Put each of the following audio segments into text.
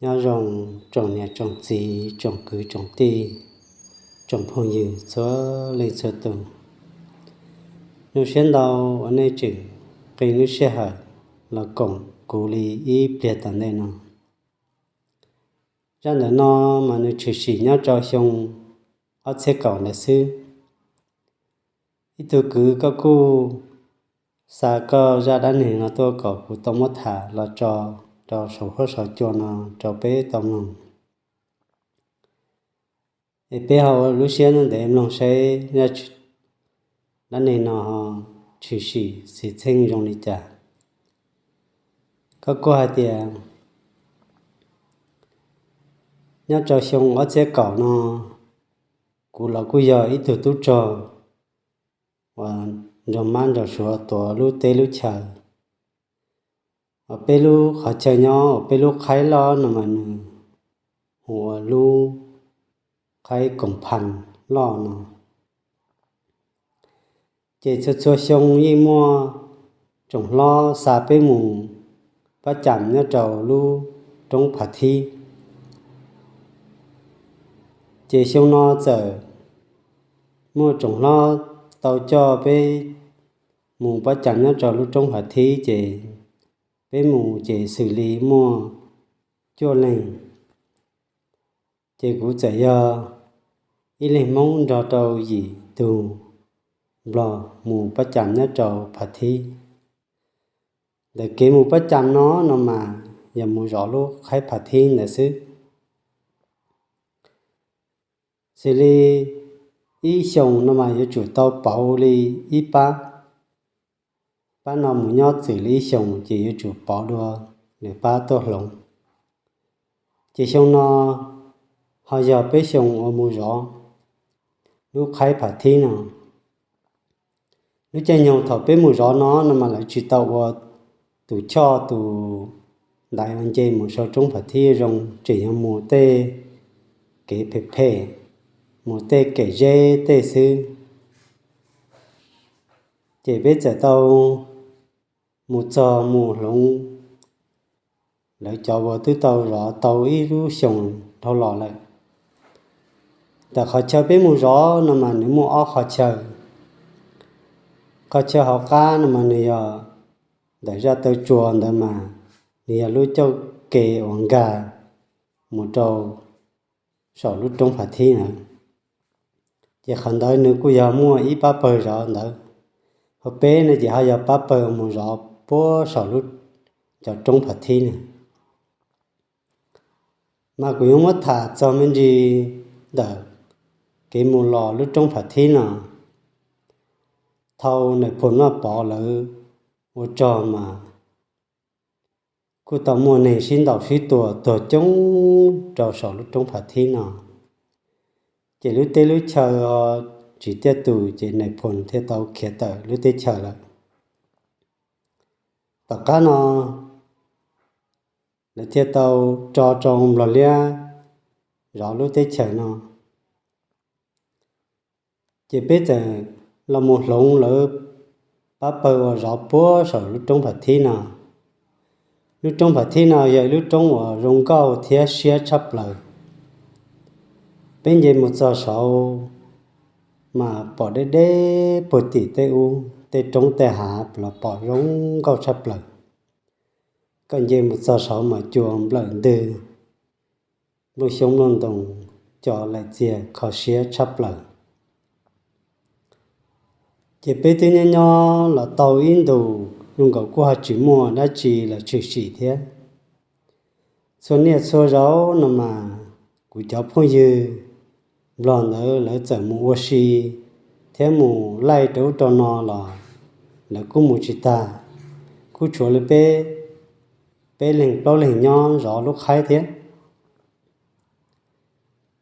Nyob zoo tsoom niam tsoom txiv, tsoom kwv tsoom tij, tsoom phooj ywg txhua leej txhua tus. Zoo siab ntau uas nej tseem qee lub sij hawm los koom kuv li ib pliag tom ntej no. Zaj ntawm no mas nws tshwm sim nyob rau xyoo ob txhiab kaum ntawd xwb. Ib tug kwv koj kuj xa koj zaj dab neeg no tuaj kom kuv tau muab tham los tso rau saum huab saum cua no rau peb tau mloog. Es peb ho ua lub siab ntev mloog seb zaj dab neeg no tshwm sim xwm txheej zoo li cas. Koj kuj hais tias nyob rau xyoo ob txhiab kaum no, kuv los kuj yog ib tug tub rog uas nrog mab nrog suav tuav lub teb lub chaw. Uas peb lub qhov chaw nyob uas peb lub qhaib loj no mas nws hu ua lub qhaib koom pha loj no. Ces txhua txhua xyoo yeej muaj tsoom hlob xa peb mus pab cam nyob rau lub roob Phav Thib. Ces xyoo no txawm muaj tsoom hlob tau coj peb mus pab cam nyob rau lub roob Phav Thib, ces peb mus ces xws li muaj cuaj leeg. Ces kuv txawm yog ib leeg Hmoob nrog rau yim tug Nplog mus pab cam nyob rau Phav Thib. Ntawm kev mus pab cam no no mas yog mus zov lub qhaib Phav Thib ntawd xwb. Xws li ib xyoos no mas yuav tsum tau pauv li ib pab, pab no mus nyob txwm li ib xyoos ces yuav tsum pauv dua lwm pab tuaj hloov. Ces xyoo no ho yog peb xyoos uas mus zov lub qhaib Phav Thib no. Lub caij nyoog thaum peb mus zov no no mas lawv tsis tau ua tus choj tus ntaiv ua nce mus saum roob Phav Thib zoo, tseem yog mus tej kev phem phem, mus tej kem zeb tej xwb. Ces peb txawm tau mus txog mus hloov lawv cov uas twb tau zov tau ib lub xyoos dhau los lawm. Ntawm qhov chaw peb mus zov no mas nws muaj ob qhov chaw. Qhov chaw hauv qab no mas nws yog ntawm zaj taw tsua ntawd mas nws yog lub cauj ke uas nkag mus rau saum lub roob Phav Thib na. Ces qhov ntawd nws kuj yog muaj ib pab pawg zov ntawd. Hauv peb no ces ho yog pab pawg mus zov puag saum lub cov roob Phav Thib na. Mas kuv yuav muab tham txog me ntsis ntawm kev mus los lub roob Phav Thib no. Thaum Nais Phoo Noj Pov lawv ua rog mas kuj tau muaj neeg sib ntaus sib tua tuag coob rau saum lub roob Phav Thib no. Ces lub teb lub chaw tsis tiaj tus ces Nais Phoo thiaj tau khiav tawm lub teb chaws lawm. Tom qab no lawv thiaj tau tso rau Nplog Liab zov lub teb chaws no. Ces peb txawm los mus hloov lawv pab pawg uas zov puag saum lub roob Phav Thib no. Lub roob Phav Thib no yog ib lub roob uas zoo nkauj thiab siab tshaj plaws. Peb nce mus txog saud mas pom deb deb puag tim tej ub tej roob tej hav los pom zoo nkauj tshaj plaws. Koj nce mus txog saud mas cua nplawm ntwg, nplooj xyoob nplooj ntoos co laim txiag kho siab tshaj plaws. Ces peb twb nyob nyob los tau ib ntus zoo nkaus kuj ho tsis muaj dab tsi los tshwm sim thiab. Txhua niaj txhua zaus no mas kuv cov phooj ywg Nplog ntawd lawv txawm mus ua si thiab mus laij rau ub rau no los lawv kuj mus tsis tag, kuj tshuav li peb, peb leeg plaub leeg nyob zov lub qhaib thiab.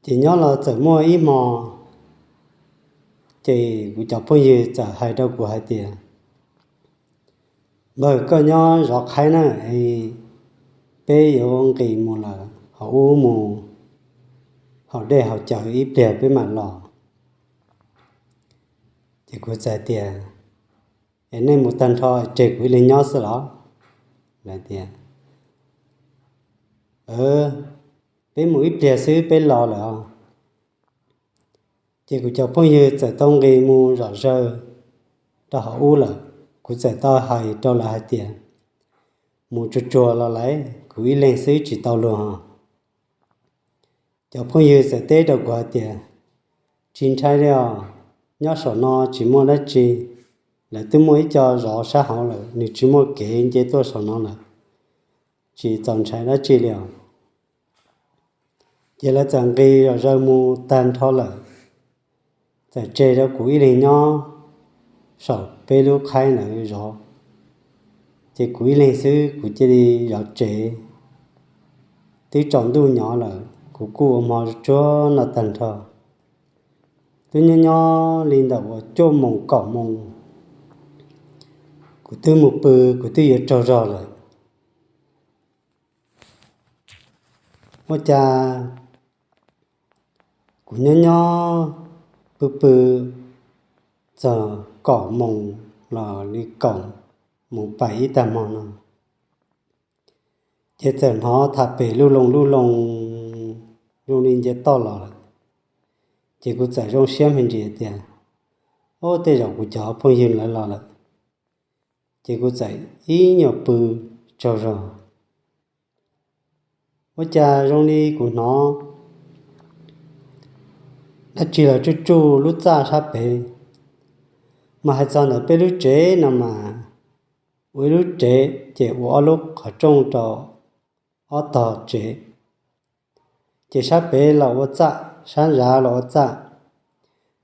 Ces nyob los txawm muaj ib hmo, ces kuv cov phooj ywg txawm hais rau kuv hais tias, npawg, koj nyob zov qhaib na, peb yuav nqis mus lawm hauv ub mus haus dej haus cawv ib pliag peb mam los. Ces kuv txawm tias, es nej mus tag nrho tseg kuv ib leeg nyob xwb los? Lawv tias, Peb mus ib pliag xwb peb los lawm os. Ces kuv cov phooj ywg txawm tau nqis mus zom zaws rau hauv ub lawm. Kuv txawm tau hais rau lawv hais tias, mus tsuag tsuag los lawm, kuv ib leeg xwb tsis tau luag. Cov phooj ywg txawm teb rau kuv hais tias, tsis ntshai li os, nyob saum no tsis muaj dab tsi, lawv twb muaj ib co zov sab hauv lawm, nws tsis muaj kev nce tuaj saum no lawm, tsis txaus ntshai dab tsi li os. Ces lawv txawm nqis zom zaws mus tag nrho lawm, txawm tseg rau kuv ib leeg nyob saum peb lub qhaib ntawd zov. Ces kuv ib leeg xwb kuv cia li zov tsev. Twb tsaus ntuj nyob lawm, kuv kuj ua hmo tsuag no tag nrho. Twb nyob nyob li ntawm uas cuaj moos kaum moos, kuv twb mus pw, kuv twb yuav tsaug zog lawm. Ua cas kuv nyob nyob pw pw txog kaum moos los li kaum moos pais ib tag hmo no, ces txawm hnov tham pem luj loo luj loo zoo li nce toj los lawm. Ces kuv txawm zoo siab me ntsis tias, ob, tej zaum kuv cov phooj ywg lawv los lawm. Ces kuv txawm ib nyuag pw tsaug zog. Ua cas zoo li kuv hnov dab tsi los tsuj tsuj lub txaj sab pem. Mas hais txog ntawm peb lub tsev no mas, ua ib lub tsev ces ua ob lub qhov rooj rau ob tog tsev. Ces sab pem los ua txaj, sab nrad los ua txaj,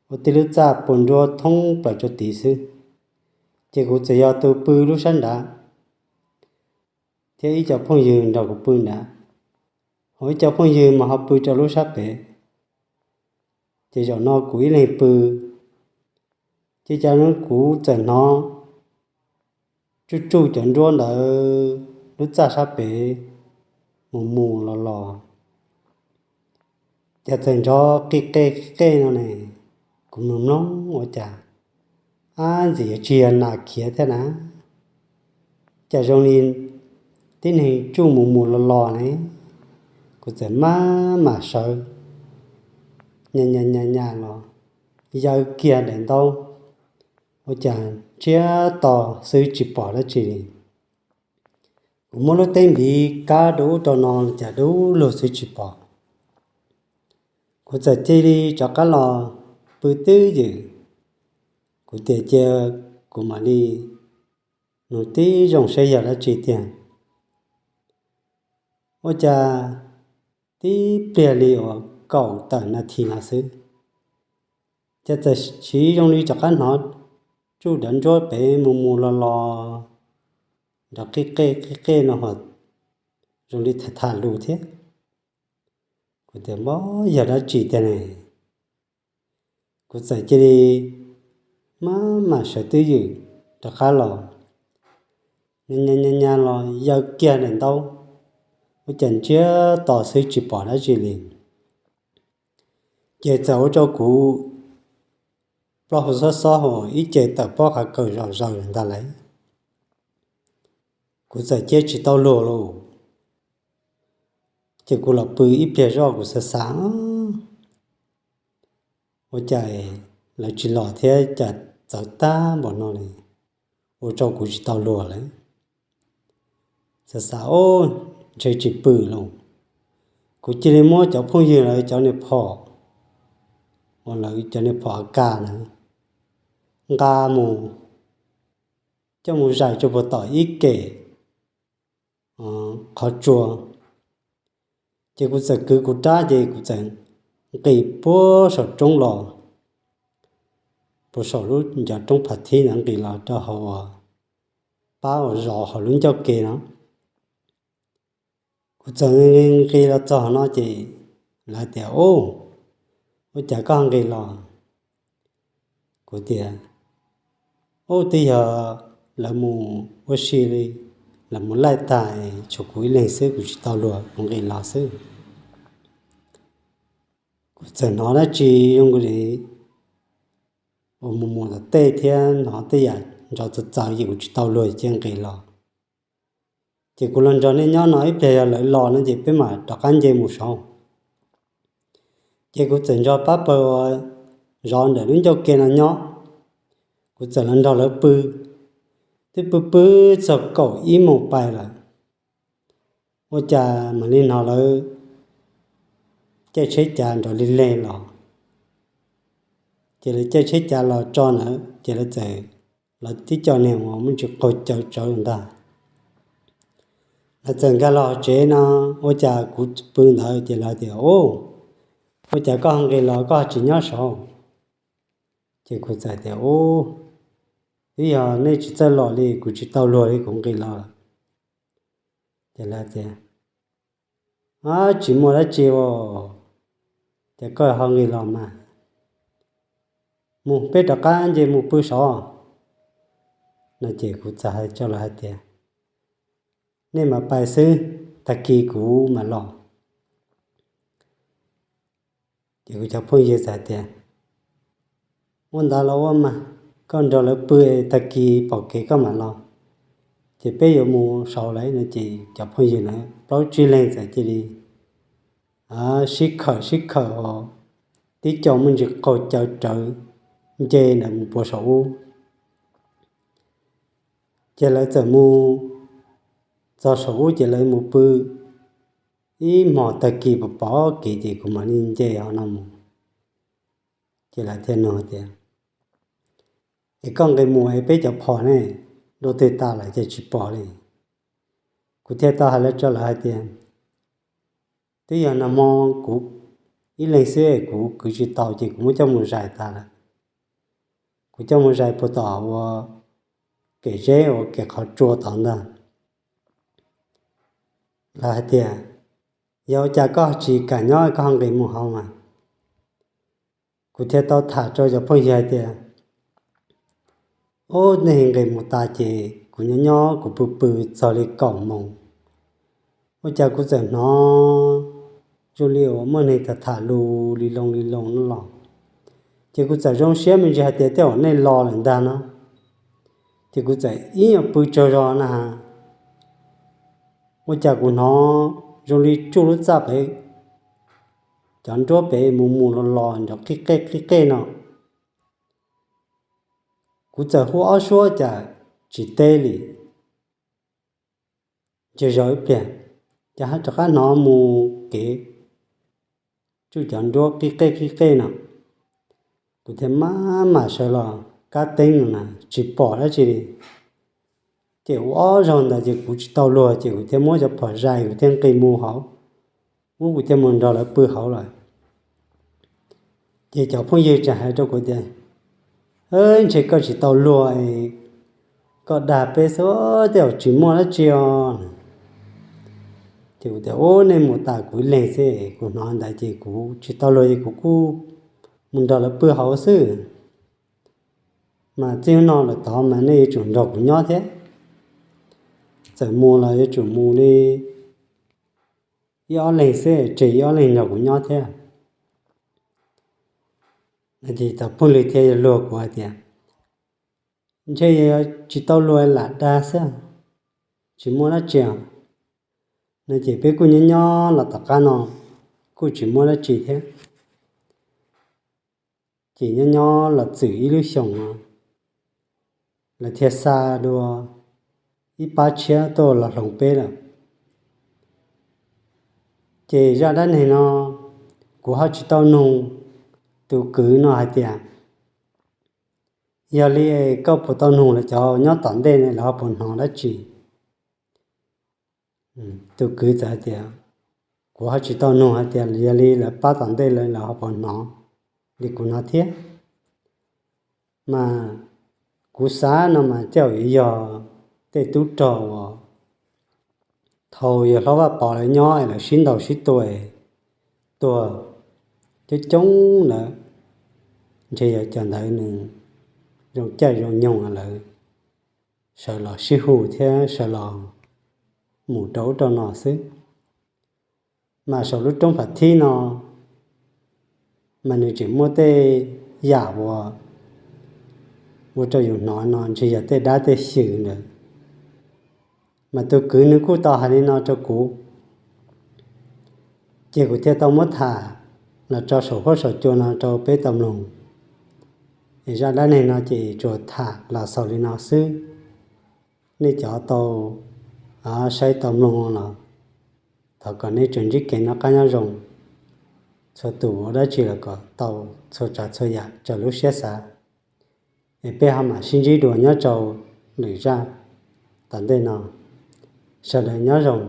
ua tib lub txaj puas nruab thoob plaws rau tid xwb. Ces kuv txawm yog tus pw lub sab nrad, thiab ib co phooj ywg nrog kuv pw nrad, ho ib co phooj ywg mas ho pw rau lub sab pem. Ces zaum no kuv ib leeg pw, ces cas kuv txawm hnov tsuj tsuj cov nruab ntawd lub txaj sab pem mus mus los los. Cas txawm nrov qij qej qij qej no ne, kuv mloog mloog ua cas, ab, ntxim yuav tsis yog nas khiav thiab na, cas zoo li tib neeg tsuj mus mus los los ne. Kuv txawm maj mam sawv, nyas nyas nyas nyas los, yaw kiag daim ntaub, ua cas ntsiag to xwb tsis pom dab tsi li. Kuv muab lub teeb npiv kab rau ub rau no cas dub lug xwb tsis pom. Kuv txawm cia li rov qab los pw twb ywm, kuv tias cia kuv mam li nug tib zoo saib yog dab tsi tiag. Ua cas tib pliag li uas kaum tawm nas this no xwb, cas txawm siv zoo li rov qab hnov tsuj cov nruab pem mus mus los los, nrov qij qej qij qej no ho zoo li tham tham lus thiab. Kuv tias, mob, yog dab tsi tiag ne? Kuv txawm cia li maj mam sawv twb ywm rov qab los, nyas nyas nyas los yaw kiag daim ntaub, ua cas ntsiag to xwb tsis pom dab tsi li. Ces txawm ua rau kuv plaub hau xob xob hos ib ce tawm pob qhov kawm zom zaws ntag lauj. Kuv txawm cia tsis tau luag lauj. Ces kuv los pw ib pliag zoj kuv xav xav, ua cas lawv tsis los thiab cas txawv tag npaum no li, ua rau kuv tsis tau luag lawm. Xav xav, o, ntshe tsis pw lauj. Kuv cia li muab cov phooj ywg lawv cov niag phom, uas lawv cov niag phom AK na, nqa mus, coj mus zais rau puag tom ib kem qhov tsua. Ces kuv txawm kwv kuv rab ces kuv txawm nqis puag saum roob los, puag saum lub ncov roob phav thib ntawd nqis los rau hauv uas pab uas zov hauv lub ncauj ke no. Kuv txawm nqis los txog no ces lawv tias, u, ua cas koj nqis los? Kuv tias, u, twb yog lawv mus ua si li, lawv mus laij tag, tshuav kuv ib leeg xwb, kuv tsis tau luag, kuv nqis los xwb. Kuv txawm hnov dab tsi zoo li uas mus mus tom tej thiab hnov tej yam nrov txawv txawv ces kuv tsis tau luag ces nqis los. Ces kuv los nrog nej nyob no ib pliag yog lawv los no ces peb mam rov qab nce mus saud. Ces kuv txawm nrog pab pawg uas zov ntawm lub ncauj ke no nyob, kuv txawm los nrog lawv pw. Twb pw pw txog kaum ib moos pais lawm, ua cas mam li hnov lawv caij tsheb cav nrov lig leg los. Ces lawv caij tsheb cav los tso ntawd ces lawv txawm, lawv tib co niag uas muaj ntsis qaug cawv tsawv ntag. Lawv txawm nkag los tsev no, ua cas kuv pw ntawd ces lawv tias, Ub, ua cas koj ho nqis los koj ho tsis nyob saud? Ces kuv txawm tias, Ub, twb yog nej tsis txawj los li, kuv tsis tau luag li kuv nqis los lawm. Ces lawv tias, Tsis muaj dab tsi os, ces koj ho nqis los mas, mus peb rov qab nce mus pw saud no. Ces kuv txawm hais rau lawv hais tias, Nej mam pais xwb, tag kis kuv mam los. Ces kuv cov phooj ywg txawm tias, Ua ntawd los ua mas, koj nrog lawv pw, tag kis pom kev koj mam los. Ces peb yuav mus saud lawm no. Ces cov phooj ywg na plaub tsib leeg txawm cia li sib khawm sib khawm os, tib co muaj ntsis qaug cawv rawv nce ntawd mus puag saum ub. Ces lawv txawm mus txog saum ub ces lawv mus pw ib hmos, tag kis pom pom kev ces kuv mam li nce hov no mus. Ces lawv thiaj nug tias, Es koj nqis mus es peb cov phom ne, dua twg tas lawm ces tsis pom li? Kuv thiaj tau hais rau lawv hais tias, Twb yog nag hmo kuv ib leeg xwb, kuv kwv tsis tau ces kuv muab coj mus zais tas lawm. Kuv coj mus zais puag tom uas kem zeb uas kem qhov tsua tod ntag. Lawv hais tias, Yog ua cas koj tsis kam nyob koj ho nqis mus hauv mas? Kuv thiaj tau tham rau cov phooj ywg hais tias, Ub, nej nqis mus tas ces kuv nyob nyob kuv pw pw txog li kaum moos, ua cas kuv txawm hnov zoo li uas muaj neeg tham tham lus li loo li loo no los. Ces kuv txawm zoo siab me ntsis hais tias tej zaum nej los lawm ntag no. Ces kuv txawm ib nyuag pw tsaug zog na has, ua cas kuv hnov zoo li tsuj lub txaj pem, cov nruab pem mus mus los los nrov qij qej qij qej no. Kuv txawm hu ob suab cas tsis teb li. Ces zov ib pliag, cas rov qab hnov mus kev tsuj cov nruab qij qej qij qej no. Kuv thiaj maj mam sawv los kab teeb no na, tsis pom dab tsi li. Ces ua ob zaug ntawd ces kuv tsis tau luag ces kuv thiaj muab cov phom zais kuv thiaj nqis mus hauv ub, kuv thiaj mus nrog lawv pw hauv lawm. Ces cov phooj ywg tseem hais rau kuv tias, Ntshe koj tsis tau luag, koj dag peb xwb, tej zaum tsis muaj dab tsi os. Ces kuv tias, Ub, nej mus tas kuv ib leeg xwb, kuv hnov ntawd ces kuv tsis tau luag ces kuv kuj mus nrog lawv pw hauv xwb. Mas txij hnub no lawm tod mas nej yuav tsum nrog kuv nyob thiab. Txawm mus los yuav tsum mus li ib ob leeg xwb, tseg ib ob leeg nrog kuv nyob thiab. Ces cov phooj ywg thiaj luag kuv hais tias, Ntshe tsis tau luag lam dag xwb, tsis muaj dab tsi os. No ces peb kuj nyob nyob los tom qab no kuj tsis muaj dab tsi thiab. Ces nyob nyob los txwm ib lub xyoos no, lawv thiaj xa dua ib pab tshiab tuaj los hloov peb lawm. Ces zaj dab neeg no kuv ho tsis tau nug tus kwv no hais tias, Yog li koj puas tau nug lawv cov nyob tom ntej ne, lawv ho puas hnov dab tsi? Tus kwv txawm hais tias, Kuv ho tsis tau nug hais tias yog li lawv pab tom ntej lawv, lawv ho puas hnov li kuv hnov thiab. Mas kuv xav no mas tej zaum yuav yog tej tub rog uas thaum yawg hlob Vaj Pov lawv nyob es lawv sib ntaus sib tua, tuag coob coob ntawd, ntshe yog cov ntawd nws zoo caij zoo nyoog lawv sawv los sib hu thiab sawv los mus rau ub rau no xwb. Mas saum lub roob Phav Thib no mas nws tseem muaj tej yam uas ua rau yus hnov no ntshe yog tej dab tej xyw ntawd. Mas tus kwv nws kuj tau hais li no rau kuv, ces kuv thiaj tau muab tham los tso saum huab saum cua no rau peb tau mloog. Es zaj dab neeg no ces tsuas tham los xaus li no xwb. Nej cov tau saib tau mloog los thov kom nej tsuas ntsib kev noj qab nyob zoo, txhua tus ua dab tsi los kom tau txhua tsav txhua yam raws lub siab xav. Es peb ho mam sib ntsib dua nyob rau lwm zaj tom ntej no. Sawv daws nyob zoo.